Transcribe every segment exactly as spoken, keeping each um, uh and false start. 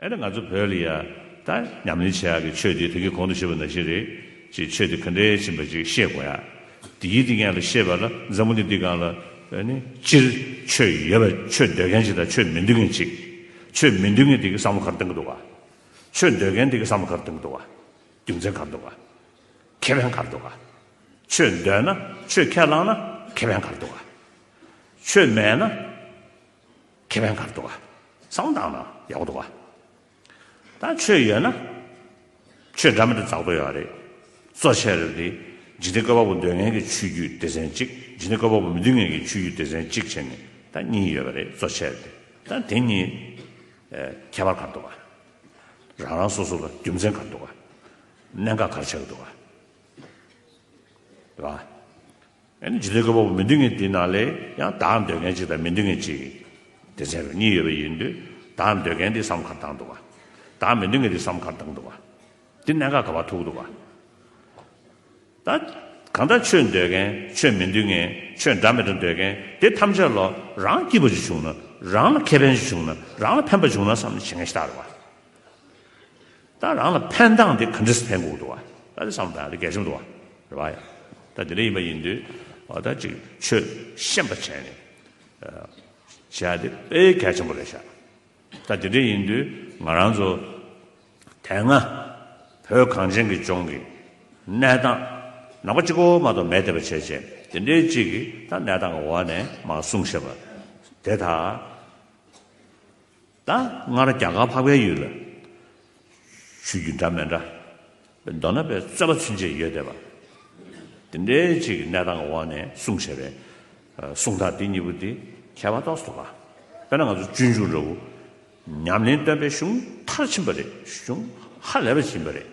ཨེ་ནི་ང་ཚོ་བོད་ལ་ཡ་ད་ཉམས་ལེན་བྱེད་ཡག་གི་ཆོས་དེ་དེ་གའི་གོང་དུ་ཞུས་པ་ནང་བཞིན་རེད། ཅིག་ཆོས་དེ་ག་འདྲས་ཕྱིན་པ་ཅིག་ཤེས་དགོས་ཡ། དེའི་སྟེང་ལ་ཤེས་པ་ལ་འཛམ་བུ་གླིང་འདི་སྒང་ལ་ཨེ་ནི་སྤྱིར་ཆོས་ཡོད་པ་ཆོས་འདོད་མཁན་ཅིག་དང་ཆོས་མི་འདོད་མཁན་ཅིག་ཆོས་མི་འདོད་མཁན་དེ་གི་བསམ་བློ་ག་རེ་གཏོང་གི་འདུག་ག་ཆོས་འདོད་མཁན་དེ་གི་བསམ་བློ་ག་རེ་གཏོང་གི་འདུག་ག་རྒྱུ་མཚན་ག་རེ་འདུག་ག་ཁེ་ཕན་ག་རེ་འདུག་ག་ཆོས་འདོད་ན་ཆོས་ཁས་བླངས་ན་ཁེ་ཕན་ག་རེ་འདུག་ག་ཆོས་མེད་ན་ཁེ་ཕན་ག་རེ་འདུག་ག་བསམ་བློ་བཏང་ན་ཡག་པོ་འདུག་ག་ད་ཆོས་ཡོད་ན་ཆོས་འདྲ་མི་འདྲ་འཛག་འདོད་ཡོད་རེད། གཙོ་ཆེ་རེད་དེ། འཇིག་རྟེན་བཀོད་པ་པོ་འདོད་མཁན་གྱི་ཆོས་བརྒྱུད་སྡེ་ཚན་གཅིག་འཇིག་རྟེན་བཀོད་པ་པོ་མི་འདོད་མཁན་གྱི་ཆོས་བརྒྱུད་སྡེ་ཚན་གཅིག་བྱས་ནས་ད་གཉིས་ཡོད་པ་རེད། གཙོ་ཆེ་རེད་དེ། ད་དེ་གཉིས་ཨེ་ཁྱད་པར་ག་རེ་འདུག་ག་རང་རང་སོ་སོ་ལ་རྒྱུ་མཚན་ག་རེ་འདུག་ག་གནད་འགག་ག་རེ་ཆགས་ཀྱི་འདུག་ག་རེད་བ། ཨ་ནི་འཇིག་རྟེན་བཀོད་པ་པོ་མི་འདོད་མཁན་དེ་ནང་ལས་ཡང་བདག་འདོད་མཁན་ཅིག་དང་མི་འདོད་མཁན་ཅིག་སྡེ་ཚན་རུ་གཉིས་ཡོད་པ་ཡིན་དུས། བདག་འདོད་མཁན་དེ་བསམ་བློ་ག་རེ་བཏང་འདུག་ག་བདག་མི་འདོད་མཁན་དེ་བསམ་བློ་ག་རེ་བཏང་འདུག་ག་དེ་གནད་འགག་ག་པར་ཐུག་འདུག་ག་ད་གང་ལྟར་ཆོས་འདོད་མཁན་ཆོས་མི་འདོད་མཁན་ཆོས་འདྲ་མི་འདྲ་འདོད་མཁན་དེ་ཐམས་ཅད་ལ་རང་སྐྱིད་པ་ཅིག་བྱུང་ན་རང་ལ་ཁེ་ཕན་ཅིག་བྱུང་ན་རང་ལ་ཕན་པ་བྱུང་ན་བསམ་ནས་བྱེད་མཁན་ཞིག་ལྟ་རེད་བ། ད་རང་ལ་ཕན་སྟངས་དེ་ག་འདྲས་ཕན་དགོས་འདུག་བ། ད་དེ་བསམ་བཏང་དེ་གལ་ཆེན་པོ་འདུག་བ། རེད་བ་ཡ། ད་དེ་འདྲ་ཡིན་པ་ཡིན་དུས་འོ་ད་ཅིག་ཆོས་ཤེས་པ་བྱས་ནས་བྱས་དེ་དཔེ་གལ་ཆེན་པོ་རེད་ཤག་ད་དེ་འདྲ་ཡིན་དུས་ང་རང་ཚོ་དེ་སྔ་བོད་གངས་ཅན་གྱི་ལྗོངས་ཀྱི་གནས་སྟངས་ནང་པ་གཅིག་པོ་མ་གཏོགས་མེད་བསྡད་པ་བྱས་བྱས་དེ་འདྲའི་ཅིག་གི་ད་གནས་སྟངས་ཀྱི་འོག་ནས་མར་གསུངས་བཞག་པ་དེ་དག་ད་སྔར་རྒྱ་གར་འཕགས་པའི་ཡུལ་ལ་ཆོས་བརྒྱུད་འདྲ་མི་འདྲ་མདོར་ན་པའི་རྩོད་པ་ཚུན་ཆད་ཡོད་བསྡད་པ། དེ་འདྲའི་ཅིག་གི་གནས་སྟངས་ཀྱི་འོག་ནས་གསུངས་བཞག་པའི་གསུང་སྟངས་དེ་གཉིས་པོ་དེ་ཁྱད་པར་ཏོག་ཙམ་འདུག་ག་དཔེར་ན་ང་ཚོ་སྤྱོད་འཇུག་འདྲ་བོ་ཉམས་ལེན་སྟོན་པའི་གཞུང་མཐར་ཕྱིན་པ་རེད། གཞུང་ཧ་ལས་པ་ཕྱིན་པ་རེད།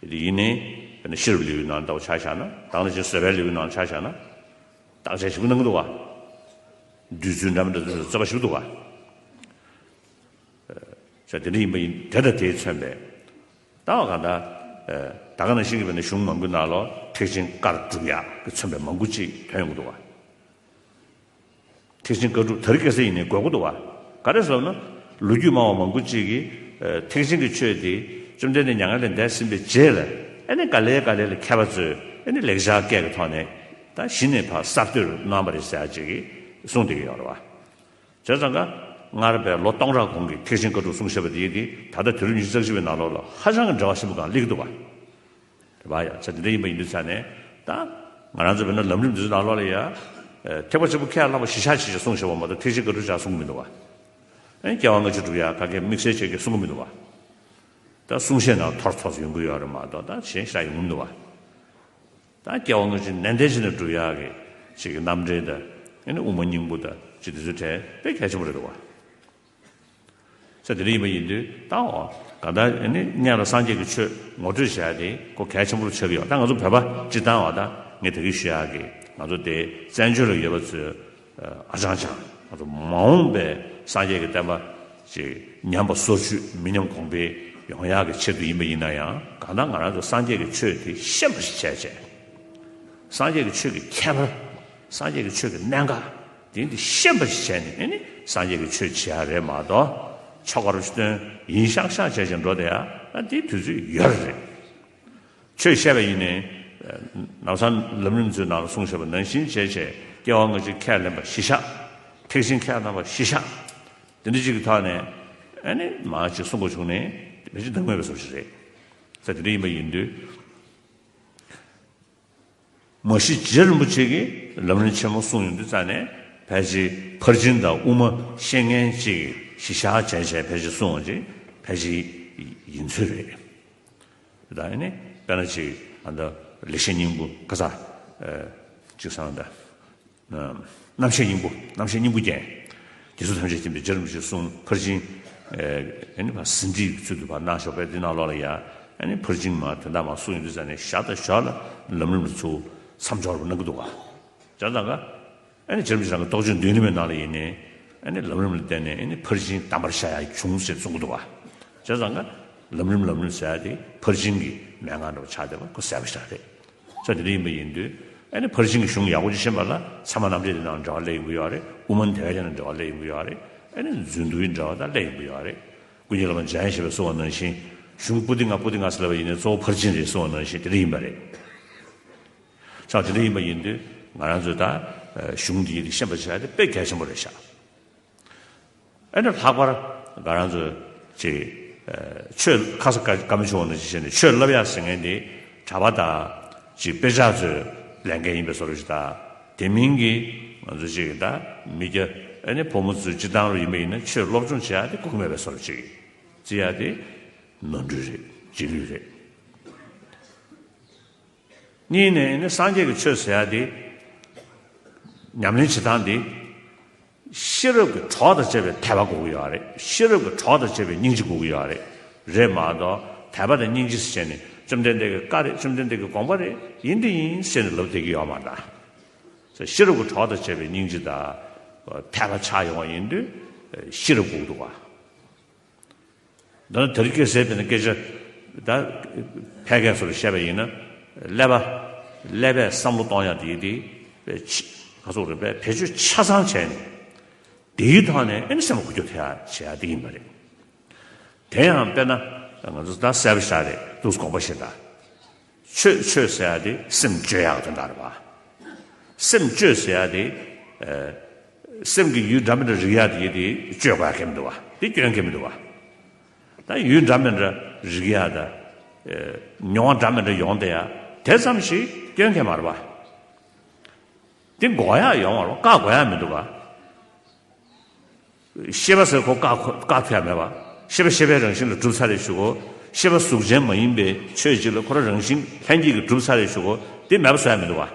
དེ་ཡིན་ནའི་དཔེར་ན་ཤེས་རབ་ལེའུའི་ནང་ལྟ་བུ་ཆ་བཞག་ན་དང་ལ་ཅིག་བཟོད་པའི་ལེའུའི་ནང་ཆ་བཞག་ན། བརྟག་དཔྱད་ཞིབ་པོ་གནང་གི་འདུག་བ། འདོད་ཚུལ་འདྲ་མི་འདྲ་ཚུལ་རྩོད་པ་ཞིབ་འདུག་བ། ས་དེ་འདྲ་ཡིན་པ་ཡིན་དེ་དང་དེས་མཚོན་པའི། ད་བ་གང་ལྟར། ད་ག་ནང་བཞིན་གྱི་བས་ན་གཞུང་མང་པོའི་ནང་ལོགས་ཐེག་ཆེན་བཀར་སྒྲུབ་ཡག་གི་མཚོན་པའི་མང་པོ་ཅིག་ཐོན་ཡོང་གི་འདུག་བ། ཐེག་ཆེན་བཀར་སྒྲུབ་དེ་རིང་ཁ་སང་ཡིན་ནའི་དགོས་མཁོ་འདུག་བ། ག་རེ་ཟེར་ན། ལོ་རྒྱུས་སྨྲ་བ་མང་པོ་ཅིག་གིས། ཐེག་ཆེན་གྱི་ཆོས་དེ། བཅོམ་ལྡན་འདས་མྱ་ངན་ལས་འདས་ཟིན་པའི་རྗེས་ལ། ཨ་ནི་ག་ལེ་ག་ལེ་ལ་མཁས་པ་ཚོས་ཨ་ནི་ལེགས་སྦྱར་སྐད་ཀྱི་ཐོག་ནས་ད་གཞི་ནས་ཕར་གསར་གཏོད་གནང་བ་རེད་ཟེར་ཡག་ཅིག་གིས་གསུངས་བསྡད་ཀྱི་ཡོད་རེད་བ། བྱས་ཙང་ཀ། སྔར་བས་ལོ་སྟོང་ཕྲག་གོང་གི་ཐེག་ཆེན་བཀའ་དྲུག་གསུངས་བཞག་པ་དེ་ཡིན་ཏེ་ད་ལྟ་དུས་རབས་ཉི་ཤུ་རྩ་གཅིག་པའི་ནང་ལོགས་ལ་ཧ་ཅང་གི་འབྲེལ་བ་ཆེན་པོ་གང་སླེབས་ཀྱི་འདུག་བ། རེད་བ་ཡ། ས་དེ་འདྲ་ཡིན་པ་ཡིན་དུས་ས་ནས་ད། ང་རང་ཚོ་བས་ན་ལམ་རིམ་འདི་ཚོ་ནང་ལོགས་ལ་ཡ། ཐེག་པ་ཆེན་པོ་ཁས་བླངས་པ་གཞི་བཞག་བྱས་ཀྱི་གསུངས་བཞག་པ་མ་གཏོགས་ཐེག་ཆེན་བཀའ་དྲུག་ཅག་གསུང་གི་མི་འདུག་བ། ཨེ་སྐྱེ་བ་སྔ་ཕྱི་སྒྲུབ་ཡ་ག་གེ་དམིགས་བསལ་བྱས་ཀྱི་གསུང་གི་མི་འདུག་བ། ད་གསུང་བཤད་ནང་ཐོར་ཐོར་ཡོང་གི་ཡོད་རེད་མ་གཏོགས་ད་གཞན་ཞིག་ཡོང་གི་མི་འདུག་བ། ད་སྐྱེ་བ་སྔ་ཕྱི་ནན་ཏན་བྱས་ནས་སྒྲུབ་ཡག་གི་ཅིག་གི་རྣམ་འདྲེན་དང་ཨ་ནི་དབུ་མ་སྙིང་པོ་དང་ཅིག་དེ་ཚོའི་གྲས་དཔེ་གལ་ཆེན་པོ་རེད་འདུག་བ། ས་དེ་འདྲ་ཡིན་པ་ཡིན་དུས་ད་འོ་ག་ད་ཨ་ནི་སྔོན་ལ་སངས་རྒྱས་ཀྱི་ཆོས་ངོ་སྤྲོད་བྱས་ཏེ་ཁོ་གལ་ཆེན་པོ་ཆགས་ཀྱི་ཡོད། ད་ང་ཚོ་བོད་པ་སྤྱིར་བཏང་བ་ད་ངས་ད་གིན་ཞུ་ཡག་གི་ང་ཚོ་དེ་བཙན་བྱོལ་ལ་ཡོད་པ་ཚོས། ཨ་ཅང་ཅང་ང་ཚོ་མ་འོངས་པའི་སངས་རྒྱས་ཀྱི་བསྟན་པ་ཅིག་ཉམས་པ་སོར་ཆུད་མི་ཉམས་གོང་འཕེལ་ཡོང་ཡག་གི་ཆེད་དུ་ཡིན་པ་ཡིན་ན་ཡང་གང་ལྟར་ང་རང་ཚོ་སངས་རྒྱས་ཀྱི་ཆོས་དེ་ཤེས་པ་ཞིག་བྱས་བྱས། སངས་རྒྱས་ཀྱི་ཆོས་ཀྱི་ཁྱད་པར། སངས་རྒྱས་ཀྱི་ཆོས་ཀྱི་གནད་འགག་དེ་འདི་ཤེས་པ་ཞིག་བྱས་ནས་ཨ་ནི་སངས་རྒྱས་ཀྱི་ཆོས་བྱེད་ཡག་རེད་མ་གཏོགས་ཆོ་ག་རུ་སྟོན་ཡིན་ཤག་ཤག་བྱས་བྱས་འགྲོ་བསྡད་ཡག་ཨ་དེ་དུས་ཚོད་ཡོད་རེད། ཆོས་བཤད་པ་ཡིན་ནའི། ནང་སང་ལམ་རིམ་ཚོའི་ནང་ལ་གསུངས་བཞག་པ་ནང་བཞིན་བྱས་བྱས་སྐྱེ་བ་སྔ་ཕྱི་ཁས་ལེན་པ་གཞི་བཞག་ཐེག་ཆེན་ཁས་བླངས་པ་གཞི་བཞག་དེ་འདྲ་ཅིག་གི་ཐོག་ནས་ཨ་ནི་མར་ཅིག་གསུང་དགོས་བྱུང་ནས་དེ་ཅིག་འདང་མེད་པའི་བཟོ་ཞིག་རེད། ས་དེ་འདྲ་ཡིན་པ་ཡིན་དུས། མ་གཞི་རྗེ་རིན་པོ་ཆེ་གིས་ལམ་རིམ་ཆེན་མོ་གསུངས་ཡོང་དུས་ཙང་ནས་ཕལ་ཆེར་ཕར་ཕྱིན་དང་དབུ་མ་ཤེས་མཁན་ཅིག་གཞི་བཞག་བྱས་བྱས་ཕལ་ཆེར་གསུངས་པ་ཅིག་ཕལ་ཆེར་ཡིན་ཚོད་རེད། ད་ཨ་ནི་དཔེར་ན་ཅིག་ཨ་ད་ལེགས་བཤད་སྙིང་པོ་ཁ་ས་ཅིག་སང་ད་རྣམ་བཤད་སྙིང་པོ་རྣམ་བཤད་སྙིང་པོ་རྒྱན། རྒྱལ་སྲས་ཐམས་ཅད་མཁྱེན་པའི་རྗེ་རིན་པོ་ཆེའི་གསུང་ཕར་ཕྱིན་ཨ་ནི་ཟིན་བྲིས་ཀྱི་ཚུལ་དུ་ཕར་གནང་ཞོག་པའི་འདི་ནང་ལོགས་ལ་ཡ་ཨ་ནི་ཕར་ཕྱིན་མ་དོན་དག་མ་གསུངས་ཡོང་དུས་ཙང་ནས་ཞར་དང་ཞོར་ལ་ལམ་རིམ་ལ་ཚུར་མཚམས་སྦྱོར་བ་གནང་གི་འདུག་ག་བྱས་ཙང་ཀ་ཨ་ནི་རྗེ་རིན་པོ་ཆེ་རང་གི་རྟོགས་བརྗོད་མདུན་ལམ་པའི་ནང་ལ་ཡིན་ནའི་ཨ་ནི་ལམ་རིམ་ལ་བརྟེན་ནས་ཨ་ནི་ཕར་ཕྱིན་དམ་པར་བཞག་ཡ་བྱུང་ཞེས་གསུང་གི་འདུག་ག་བྱས་ཙང་ཀ་ལམ་རིམ་ལམ་རིམ་ཟེར་ཡ་དེ་ཕར་ཕྱིན་གྱི་གནད་འགག་འདྲ་བོ་ཆགས་བསྡད་པ་ཁོ་གསལ་པོ་ཞིག་རེད། ས་དེ་འདྲ་ཡིན་པ་ཡིན་དུས་ཨ་ནི་ཕར་ཕྱིན་གྱི་གཞུང་ཡག་པོ་ཅིག་ཤེས་པ་ལ་ཚད་མ་རྣམ་འགྲེལ་དེ་ནང་འབྲེལ་བ་སླེབས་ཡོང་གི་ཡོད་རེད། དབུ་མ་དེ་བས་ཀྱང་འབྲེལ་བ་སླེབས་ཡོང་གི་ཡོད་རེད། ཨ་ནི་རྫུ་འཕྲུལ་འབྲེལ་བ་དང་སླེབས་ཡོང་གི་ཡོད་རེད། ཀུན་མཁྱེན་བླ་མ་འཇམ་དབྱངས་བཞད་པས་གསུངས་པ་ནང་བཞིན། གཞུང་པོ་ཏི་ལྔ་པོ་ཏི་ལྔ་ཟེར་ལབ་པ་ཡིན་ནའི་གཙོ་བོ་ཕར་ཕྱིན་རེད་གསུངས་པ་ནང་བཞིན་དེ་འདྲ་ཡིན་པ་རེད། ས་དེ་འདྲ་ཡིན་པ་ཡིན་དུས་ང་རང་ཚོས་ད་གཞུང་འདི་ཡི་ཤེས་པ་བྱ་ཡ་དེ་དཔེ་གལ་ཆེན་པོ་རེད་ཤག་ཨ་ནི་ལྷག་པར་ང་རང་ཚོས་ཅིག་ཆོས་ཁ་ས་བཀའ་མོལ་ཆེན་མོ་ནང་བཞིན་བྱས་ནས་ཆོས་བསླབ་ཡག་ཟེར་མཁན་དེ་གྲྭ་པ་དང་ཅིག་དཔེ་ཆ་ཚོའི་ལས་འགན་ཡིན་པའི་བཟོ་འདྲ་ཞིག་དང་། དེ་མིན་གྱི་ང་ཚོ་ཅིག་ད་མི་སྐྱ་ཨ་ནི་ཕོ་མོ་ཚོའི་སྤྱིར་བཏང་རུ་ཡིན་པ་ཡིན་ན་ཆོས་སློབ་སྦྱོང་བྱེད་ཡག་དེ་དགོས་ཀྱི་མེད་པའི་བཟོ་འདྲ་ཅིག་བརྩི་ཡག་དེ་ནོར་འཁྲུལ་རེད། རྗེས་ལུས་རེད། གཉིས་ནས་ནི་སངས་རྒྱས་ཀྱི་ཆོས་ཟེར་ཡ་དེ་ཉམས་ལེན་བྱེད་སྟངས་དེ་ཤེས་རབ་ཀྱི་གྲོགས་དང་བཅས་པའི་དད་པ་དགོས་ཀྱི་ཡོད་རེད། ཤེས་རབ་ཀྱི་གྲོགས་དང་བཅས་པའི་སྙིང་རྗེ་དགོས་ཀྱི་ཡོད་རེད། རེད་མ་གཏོགས་དད་པ་དང་སྙིང་རྗེ་ཟེར་བྱས་ནས་བཅོམ་ལྡན་འདས་ཀྱི་བཀའ་རེད། བཅོམ་ལྡན་འདས་ཀྱི་དགོངས་པ་རེད། ཡིན་དེ་ཡིན་ཟེར་ནས་ལབ་བསྡད་ཀྱི་ཡོད་མ་རེད། ཤེས་རབ་ཀྱི་གྲོགས་དང་བཅས་པའི་སྙིང་རྗེ་དང་དད་པ་ཆགས་ཡོང་བ་ཡིན་དུས་ཤེས་རབ་དགོས་ཀྱི་འདུག་བ། འདི་ནི་དེ་རིང་ཁ་སང་དཔེར་ན་སྐད་ཆ་ད་ཕལ་སྐད་ཚོ་ལ་བཤད་པ་ཡིན་ན། ཀླད་པ་ཀླད་པས་བསམ་བློ་གཏོང་ཡག་དེ་དེ་དཔེ་ཆ་ག་ཚོད་རེད། དཔེ་བེད་སྤྱོད་ཆ་ཚང་བྱས་ནས་དེའི་ཐོག་ནས་ཨེ་ནི་སེམས་ལ་འགུལ་སྐྱོད་ཐེབས་ཡག་བྱེད་ཡག་དེ་ཡིན་པ་རེད། དེ་ཡང་དཔེར་ན་ང་ཚོ་ད་གསལ་པོ་ཞིག་རེད་འདུག་དགོངས་པ་བཞེས་དང་། ཆོས་ཆོས་ཟེར་ཡག་དེ་སེམས་བཅོས་ཡག་དོན་དག་རེད་པ། སེམས་བཅོས་ཟེར་ཡག་དེ། ཨ། སེམས་ཀྱི་ཡུལ་འདྲ་མི་འདྲ་རིག་ཡག་དེ་དེ་བཅོས་དགོས་ཡག་གང་ཡང་མི་འདུག་བ། དེ་སྐྱོན་གང་ཡང་མི་འདུག་བ། ད་ཡུལ་འདྲ་མི་འདྲ་རིག་ཡག་དང་། ཨ། མྱོང་བ་འདྲ་མི་འདྲ་ཡོང་བསྡད་ཡག་དེ་ཙམ་ཞིག་སྐྱོན་གང་ཡང་མ་རེད་བ། དེ་འགོག་ཡག་ཡོང་བ་རེད་བ། བཀག་དགོས་ཡག་མི་འདུག་བ། ཤེས་པ་ཟེར་ཁོ་བཀག་ཁོ་བཀག་ཐུབ་ཡ་མེད་པ། ཤེས་པ་ཤེས་པའི་རང་བཞིན་ལ་གྲུབ་ཚར་རེད་ཞུ་གོ། ཤེས་པ་གཟུགས་ཅན་མ་ཡིན་པའི་ཆོས་གཅིག་ལ་ཁོ་རང་རང་བཞིན་ལྷན་སྐྱེས་ཀྱིས་གྲུབ་ཚར་རེད་ཞུ་གོ། དེ་མེད་པ་བཟོ་ཡ་མི་འདུག་བ།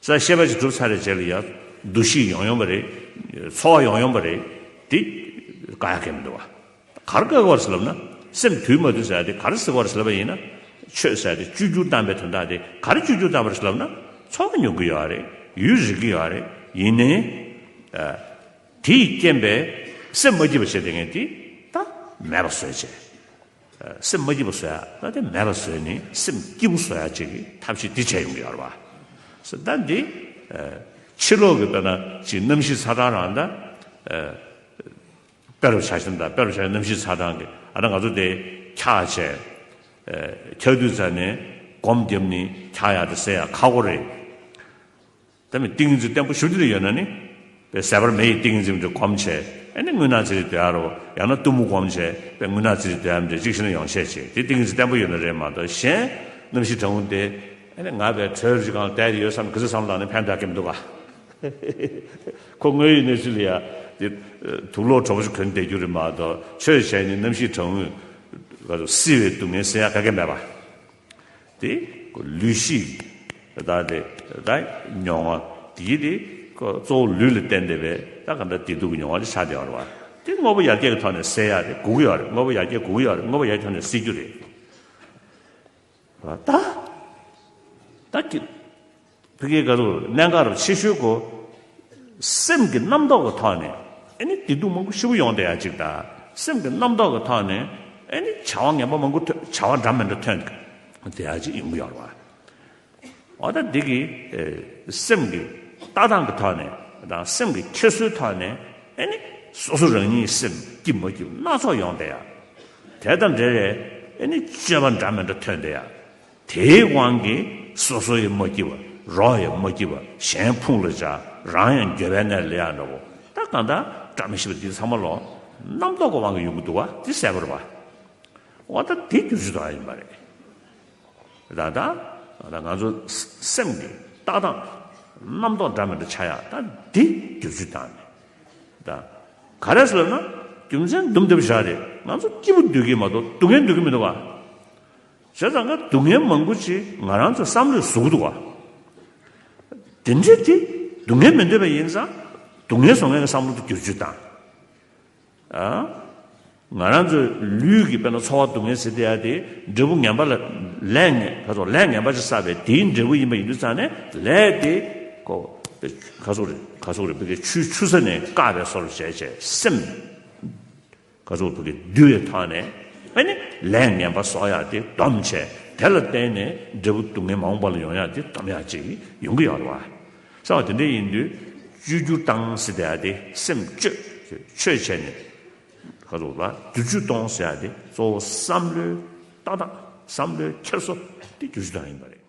ས་ཤེས་པ་ཅིག་གྲུབ་ཚར་རེད་བྱས་ལ་ཡ་འདུ་ཤེས་ཡོང་ཡོང་བ་རེད། ཚོར་བ་ཡོང་ཡོང་བ་རེད། དེ་བཀག་ཡ་གང་ཡང་མི་འདུག་བ། ག་རེ་བཀག་དགོས་རེད་ཟེར་ལབ་ན། སེམས་དུས་མ་དུས་ཟེར་ཡ་དེ་ག་རེ་ཟེར་དགོས་རེད་ཟེར་ལབ་པ་ཡིན་ན། ཆོས་ཟེར་ཡ་དེ་བཅོས་བསྒྱུར་བཏང་པའི་དོན་དག་དེ་ག་རེ་བཅོས་བསྒྱུར་བཏང་པ་རེད་ཟེར་ལབ་ན། ཚོར་བ་མྱོང་གི་ཡོད་རེད། ཡུལ་རིག་གི་ཡོད་རེད། ཡིན་ནའི། ཨ། དེས་རྐྱེན་པས་སེམས་མ་སྐྱིད་པ་བྱས་བསྡད་མཁན་དེ་ད་མེད་པ་བཟོས་བྱས། ཨ། སེམས་མ་སྐྱིད་པ་བཟོ་ཡ་ད་དེ་མེད་པ་བཟོས་ནས་སེམས་སྐྱིད་པོ་བཟོ་ཡ་ཅིག་གི་ཐབས་ཤེས་འདི་བྱས་ཡོང་གི་ཡོད་རེད་བ། ས་ད་འདི། ཨ། ཕྱི་ལོགས་ཀྱི་དཔེར་ན་ཅིག་གནམ་གཤིས་ཚ་གྲང་རང་ད། ཨ། དཔེ་རུ་ཆ་བཞག་ན་ད་དཔེ་རུ་ཆ་བཞག་ན་གནམ་གཤིས་ཚ་གྲང་གི་ཨ་ད་ང་ཚོ་དེ་འཁྱག་བྱས། ཨ། འཁྱག་དུས་ཙ་ནས་སྒོམ་བརྒྱབ་ནས་འཁྱག་ཡག་དེ་སེལ་ཡག་ཁག་པོ་རེད། ད་མི་ཏིང་ངེ་འཛིན་བརྟན་པོ་ཞེ་པོ་ཅིག་ཡོད་ན་ནི། དཔེ་ཟད་པར་མེ་ཡིས་ཏིང་ངེ་འཛིན་དེ་སྒོམ་བྱས། ཨ་ནི་རྔུལ་ནག་ཙི་རི་སྡོད་ཡ་རོ། ཡང་ན་གཏུམ་མོ་སྒོམ་བྱས་དཔེ་རྔུལ་ནག་ཙི་རི་སྡོད་ཡ་མི་འདྲ་གཅིག་བྱས་ན་ཡོང་ཤས་ཆེ། དེ་ཏིང་ངེ་འཛིན་བརྟན་པོ་ཡོད་ན་རེད་མ་གཏོགས་གཞན། གནམ་གཤིས་གྲང་མོ་དེ། ཨ་ནི་ང་དཔེ་གྲོད་རིགས་སྒང་བསྡད་དེ་ཡོད་བསམ་གི་ཚེ་བསམ་བློ་བཏང་ནས་ཕན་ཐོགས་ཀྱི་མི་འདུག་ག་ཁོ་དངོས་ཡོད་གནས་ཚུལ་ལ་ཡ། དེ། དུག་ལོག་དྲོ་པོ་ཞིག་གོན་བསྡད་རྒྱུ་རེད་མ་གཏོགས་ཆོས་བྱས་ནས་གནམ་གཤིས་གྲང་མོ། བསིལ་བའི་སྡུག་བསྔལ་སེལ་ཡ་ག་གེ་མེད་པ། དེ་ལུས་ཤེས་ཀྱི་ད་དེ་ད་མྱོང་བ་དེ་དེ་ཁོ་གཙོ་བོ་ལུས་ལ་བརྟེན་བསྡད་པའི་ད་ག་འདྲ་བདེ་སྡུག་གི་མྱོང་བ་དེ་ཆགས་བསྡད་ཡོད་རེད་བ། དེ་དངོས་པོ་ཡར་རྒྱས་ཀྱི་ཐོག་ནས་སེལ་ཡ་དེ་དགོས་ཀྱི་ཡོད་རེད། དངོས་པོ་ཡར་རྒྱས་དགོས་ཀྱི་ཡོད་རེད། དངོས་པོ་ཡར་རྒྱས་ཐོག་ནས་སེལ་རྒྱུ་རེད་བ། ད་ད་ཀྱི་ཕ་གིའི་ག་རུ་གནད་འགག་རུ་ཆེ་ཤོས་ཀོ། སེམས་ཀྱི་རྣམ་རྟོག་གི་ཐོག་ནས་ཨེ་ནི་བདེ་སྡུག་མང་པོ་ཞེ་པོ་ཡོང་བསྡད་ཡ་ཅིག་དང་། སེམས་ཀྱི་རྣམ་རྟོག་གི་ཐོག་ནས་ཨེ་ནི་བྱ་བ་ངན་པ་མང་པོ་ཐོན། བྱ་བ་འདྲ་མི་འདྲ་ཐོན་བསྡད་ཡ་ཅིག་ཡོང་གི་ཡོད་རེད་བ། འོ་ད་འདི་གི་ཨེ་སེམས་ཀྱི་ལྟ་སྟངས་ཀྱི་ཐོག་ནས་དང་སེམས་ཀྱི་འཁྱེར་སོའི་ཐོག་ནས་ཨེ་ནི་སོ་སོ་རང་ཉིད་སེམས་སྐྱིད་མ་སྐྱིད་སྣ་ཚོགས་ཡོང་བསྡད་ཡ། དེ་དང་འབྲེལ་བའི་ཨེ་ནི་སྤྱོད་པ་འདྲ་མི་འདྲ་ཐོན་བསྡད་ཡ། དེའི་དབང་གིས་སོ་སོ་ཡང་མ་སྐྱིད་པ། རོགས་ཡང་མ་སྐྱིད་པ། གཞན་ཕུང་ལ་བཅག་རང་ཡང་འགྱོད་པའི་གནས་ལ་སླེབས་ཡ་འདྲ་པོ། ད་གང་ལྟར་བཀྲ་མི་ཤིས་པ་འདི་ཚང་མ་ལོ་རྣམ་རྟོག་གི་དབང་གིས་ཡོང་གི་འདུག་བ། འདི་གསལ་པོ་རེད་བ། འོ་ད་འདི་བསྒྱུར་བཅོས་གཏོང་ཡ་ཡིན་པ་རེད། ད་ད་ད་ང་ཚོ་སེམས་ཀྱི་ལྟ་སྟངས་རྣམ་རྟོག་འདྲ་མི་འདྲ་ཆགས་ཡ་ད་འདི་བསྒྱུར་བཅོས་བཏང་ནས། ད་ག་རེ་ཟེར་ན་རྒྱུ་མཚན་དུམ་བསྡད་པ་བཞག་རེད། ང་ཚོ་སྐྱིད་པོ་སྡོད་ཀྱི་མ་གཏོགས་སྡུག་བསྔལ་སྡོད་ཀྱི་མི་འདུག་བ། བྱས་ཙང་ང་སྡུག་བསྔལ་མང་པོ་ཅིག་ང་རང་ཚོ་བསམ་བློས་བཟོ་གི་འདུག་བ། དེ་འདྲ་དེ་སྡུག་བསྔལ་མི་འདོད་པ་ཡིན་ཙང་སྡུག་བསྔལ་བཟོ་མཁན་གྱི་བསམ་བློ་དེ་བསྒྱུར་བཅོས་བཏང་། ཨ། ང་རང་ཚོའི་ལུས་ཀྱི་དཔེར་ན་ཚོར་བ་སྡུག་བསྔལ་ཟེར་དེ་ཡ་དེ་འབྲས་བུ་ངན་པ་ལ་ལས་ངན་ག་ཚོད་ལས་ངན་པ་ཅིག་བསགས་པའི་དེའི་འབྲས་བུ་ཡིན་པ་ཡིན་དུས་ཙང་ནས་ལས་དེ་ཁོ་ག་ཚོད་རེད་ག་ཚོད་རེད་བི་གའི་ཆུ་ཆུ་ས་ནས་བཀག་པའི་བཟོ་འདྲ་བྱས་བྱས་སེམས་ག་ཚོད་བི་གའི་འདུལ་བའི་ཐོག་ནས་ཨ་ནི་ལས་ངན་པ་གསོག་ཡག་དེ་སྡོམ་བྱས་དེ་ལ་བརྟེན་ནས་འབྲས་བུ་སྡུག་བསྔལ་མ་འོངས་པ་ལ་ཡོང་ཡག་དེ་སྡོམ་ཡག་ཅིག་ཡོང་གི་ཡོད་རེད་བ། བསམ་པ་དེ་འདྲ་ཡིན་དུས་བཅོས་བསྒྱུར་བཏང་ཟེར་དེ་ཡ་དེ་སེམས་བཅོས་བཅོས་བྱས་ནས། ག་རེ་ལབ་དགོས་རེད་པ། བསྒྱུར་བཅོས་གཏོང་ཟེར་ཡ་དེ་གཙོ་བོ་བསམ་བློའི་ཏག་ཏག་བསམ་བློའི་འཁྱེར་སོ་དེ་བསྒྱུར་བཅོས་གཏོང་ཡིན་པ་རེད།